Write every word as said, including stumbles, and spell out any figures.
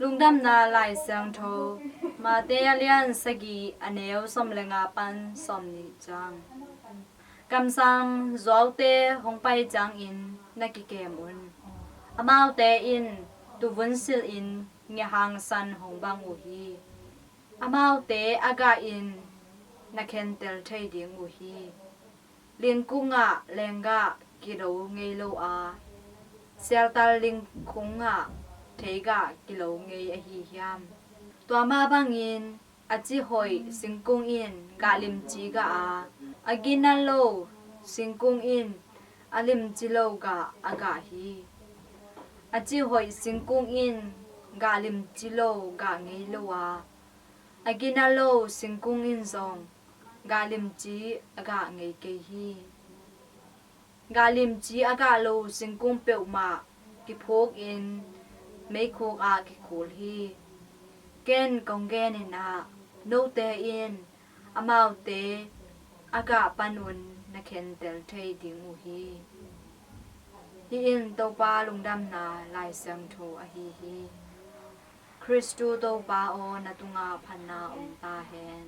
Lungdamna Lai Siangtho, Mate a lian sagih a neu sawm le nga pan sawm nih ciang. Kamsang zuaute hong pai ciangin na kikem un. Amaute in tuvun silhin ngiahangsan hong bang uh hi. Amaute a gah in na khentel thei ding uh hi. Lingkung ah lenggah kilo ngei lo a, sialtal lingkung ah theigah kilo ngei ahi hiam? Tua mah bangin a cihoih singkung in gah limci gah a, a gina lo singkung in a limci lo gah a gah hi. A cihoih singkung in gah limci lo gah ngei lo a, a gina lo singkung in zong gah limci a gah ngei kei hi. Gah limci a gah lo singkung peuhmah kiphukin meikhuk ah kikhul hi. Ken kong genin ah, note in amaute a gah panun na khentel thei ding uh hi. Hih in Topa Lungdamna Lai Siangtho ahi hi. Khristu Topa aw, na tungah phatna om ta hen.